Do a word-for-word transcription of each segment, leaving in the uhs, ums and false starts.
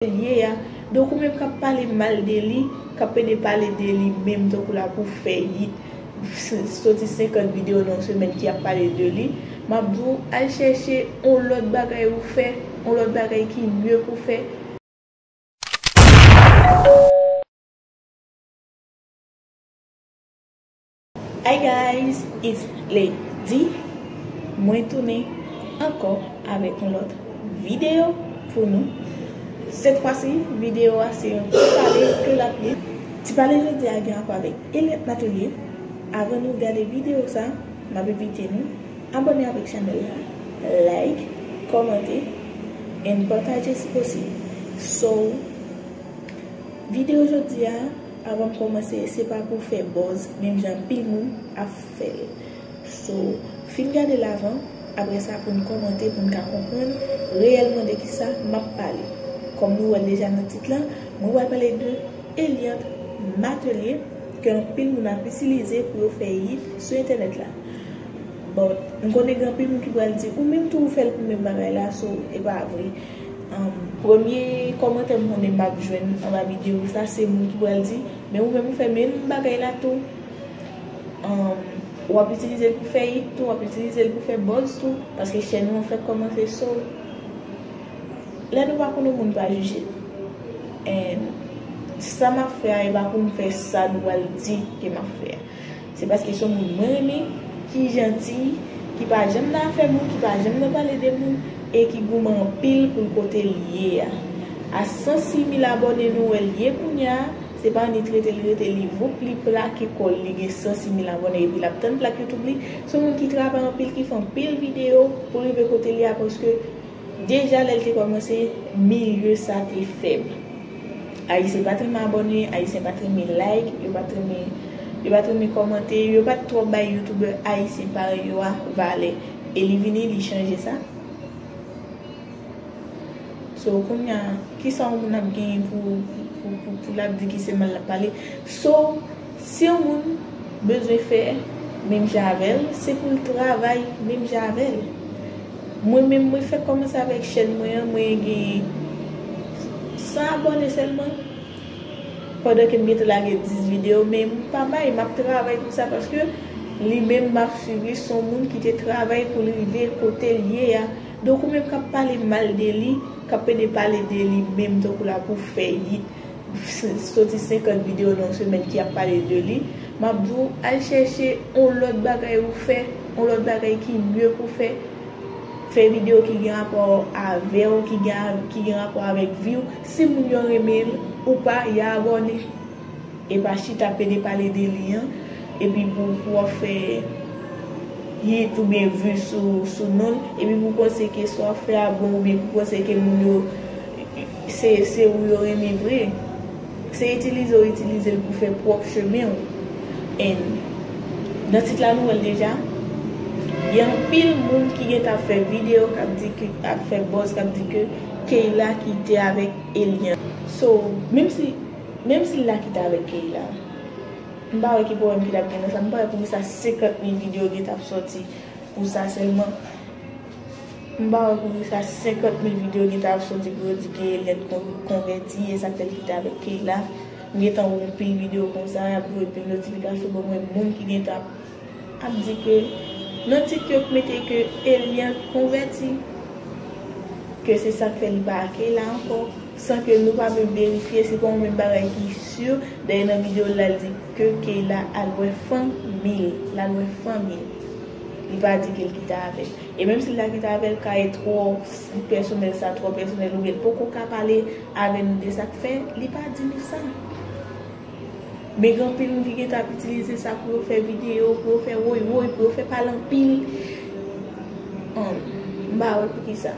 l ye a. Donk, ou menm k ap pale mal de li, k ap pede pale de li menm tankou l ap pou fè yit, s- soti senkant videyo nan yon semèn ki ap pale de li, m ap di w, al chèche yon lòt bagay ou fè, yon lòt bagay ki mye pou fè. Hi guys, it's Lady. Mwen tounen ankò avèk yon lòt videyo pou nou. Sèt fwa si, videyo a se yon ti pale ke l ap ye. Ti pale jodi a gen rapò avèk Elliot Matelier. Avan nou gade videyo sa, m ap envite nou abòne avèk chanèl la, like, kòmante, and pataje si posib. So, videyo jodi a, avan m kòmanse, se pa pou fè buzz, menm jan anpil moun ap fè l. So, fin gade l avan, apre sa pou n kòmante, pou n ka konprann reyèlman de kisa m ap pale. Kòm nou wè l deja nan tit lan, mwen pral pale de Elliot Matelier, ke anpil moun ap itilize pou yo fè yit sou entènèt la. But, m konnen gen anpil moun ki pral di, ou menm tou ou fè l pou menm bagay la, so, e pa vre. Um, premye kòmantè m konnen m ap jwenn anba videyo sa, se moun ki pral di, men ou menm ou fè menm bagay la tou. Um, w ap itilize l pou fè yit tou, w ap itilize l pou fè buzz tou, paske chèn ou an fèk kòmanse, so, lè nou pa konn yon moun, pa jije l. And sa m ap fè a, e pa pou m fè sa nou pral di ke m ap fè a. Se paske se yon moun mwen renmen, ki janti, ki pa janm nan afè moun, ki pa janm nan pale de moun, e ki goumen anpil pou l kote l ye a. A san sis mil abòne nou wè l ye kounye a, se pa annik rete l rete, li voup, li plake kò l, li gen san sis mil abòne, epi l ap tann plak YouTube li. Se yon moun ki travay anpil, ki fè anpil videyo pou l rive kote l ye a, paske deja lè l te kòmanse, milye sa te fèb. Ayisyen pa t renmen abòne, Ayisyen pa t renmen like, yo pa t renmen, yo pa t renmen kòmante, yo pa t twò bay youtubè ayisyen parèy yo a valè. E li vini, li chanje sa. So, kounye a, kisa yon moun ap genyen pou, pou, pou, pou l ap di ki se mal l ap pale? So, si yon moun bezwen fè menm jan avè l, se pou l travay menm jan avè l. Mwen menm, mwen fèk kòmanse avèk chèn mwen an, mwen gen san abòne sèlman. Pandan ke m gentan lage dis videyo, men m pa bay, m ap travay pou sa, paske li menm m ap swiv li, se yon moun ki te travay pou l rive kote l ye a. Donk, ou menm k ap pale mal de li, k ap pede pale de li menm tankou l ap pou fè yit, s- soti senkant videyo nan yon semèn ki ap pale de li, m ap di w, al chèche yon lòt bagay ou fè, yon lòt bagay ki mye pou fè. Fè videyo ki gen rapò avè w, ki gen, ki gen rapò avèk vi w. Si moun yo renmen l ou pa, y a abòne. E pa chita pede pale de li an, epi pou, pou w ap fè hit oubyen vi sou, sou non l, epi pou w panse ke sa w ap fè a bon, oubyen pou w panse ke moun yo, se, se ou yo renmen vre. Se itilize w itilize l pou fè pwòp chemen w. And nan tit la nou wè l deja. Gen anpil moun ki gentan ap fè videyo k ap di ke, ap fè buzz, k ap di ke Keyla kite avèk Eliante. So, menm si, menm si l ta kite avèk Keyla, m pa wè ki pwoblèm ki t ap gen nan sa. M pa wè poukisa senkant mil videyo gentan ap sòti pou sa sèlman. M pa wè poukisa senkant mil videyo gentan ap sòti pou yo di ke Eliante kon- konvèti, e sa k fè l kite avèk Keyla. M gentan wè yon pil videyo konsa, y ap voye pil notifikasyon ban mwen, moun ki gentan ap, ap di ke nan tit yo k mete ke Eliante konvèti, ke se sa k fè li pa ak Keyla ankò, san ke nou pa menm verifye, se pa yon menm bagay ki si. Dayè nan videyo l la, l di ke Keyla al wè fanmi l, l al wè fanmi l. Li pa di ke l kite avè l. E menm si l ta kite avè l, ka e twò pèsonèl, sa twò pèsonèl, oubyen l poko ka pale avè nou de sa k fè li pa di nou sa. Men gen anpil moun ki gentan ap itilize sa pou yo fè videyo, pou yo fè woy woy, pou yo fè pale anpil. Hum, m pa wè poukisa.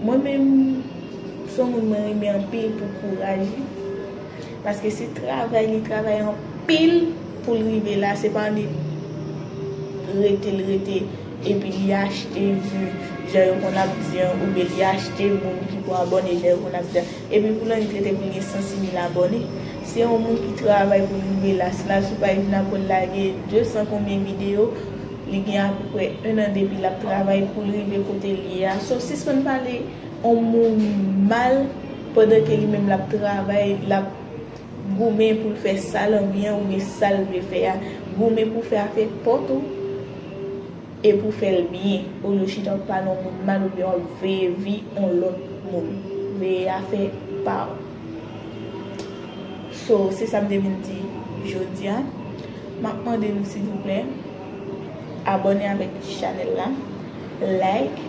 Mwen menm, se yon moun mwen renmen anpil pou kouraj li. Paske se travay li travay anpil pou l rive la. Se pa annik rete l rete epi li achte vi, jan yo konn ap di an, oubyen li achte moun ki pou abòne, jan yo konn ap di an. Epi pou l annik rete pou l gen san sis mil abòne. Se yon moun ki travay pou l rive la. Si l al sou paj li, n ap wè l lage de san konbyen videyo. Li gen apeprè en an depi l ap travay pou l rive kote l ye a. So, sispann pale yon moun mal Pandan ke li menm l ap travay, l ap goumen pou l fè sa l anvi an oubyen sa l vle fè a, goumen pou fè afè pa w tou e pou fè l byen, olye w chita w ap pale yon moun mal oubyen w ap veye vi yon lòt moun, veye afè pa w. So, se sa m te vin di jodi a. M ap mande nou silvouplè abòne avèk chanèl la, like,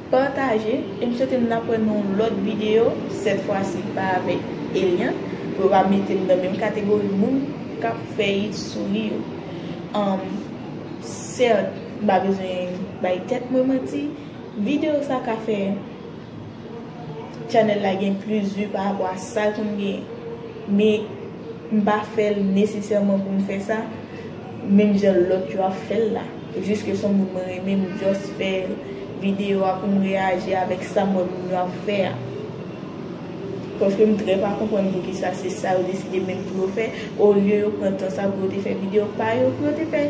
pataje, e m swete nou ap wè nan yon lòt videyo, sèt fwa si pa avèk Elian, pou yo pa mete m nan menm kategori moun k ap fè it sou li yo. Um, sèt, m pa bezwen bay tèt mwen manti, videyo sa ka fè chanèl la gen plis vi pa rapò a sa l konn genyen. Men m pa fè l nesesèman pou m fè sa, menm jan lòt yo ap fè l la. Jis ke se yon moun mwen renmen, m just fè videyo a pou m reyaji avèk sa m wè moun yo ap fè a. Paske m trè pa konprann poukisa se sa yo deside menm pou yo fè, olye yo pran tan sa pou yo te fè videyo pa yo, pou yo te fè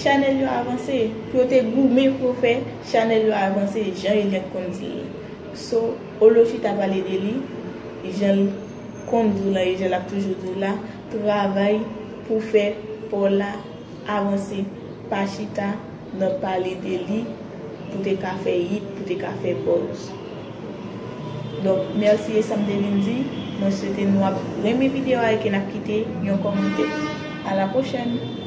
chanèl yo avanse, pou yo te goumen pou yo fè chanèl yo avanse, jan Elian konn di l. So, olye w chita pale de li, jan l konn di w la e jan l ap toujou di w la, travay pou fè pa w la avanse. Pa chita nan pale de li pou te ka fè it, pou te ka fè buzz. Donk, mèsi e sa m te vin di. Mwen swete nou ap renmen videyo a e ke n ap kite yon kòmantè. A la pwochèn!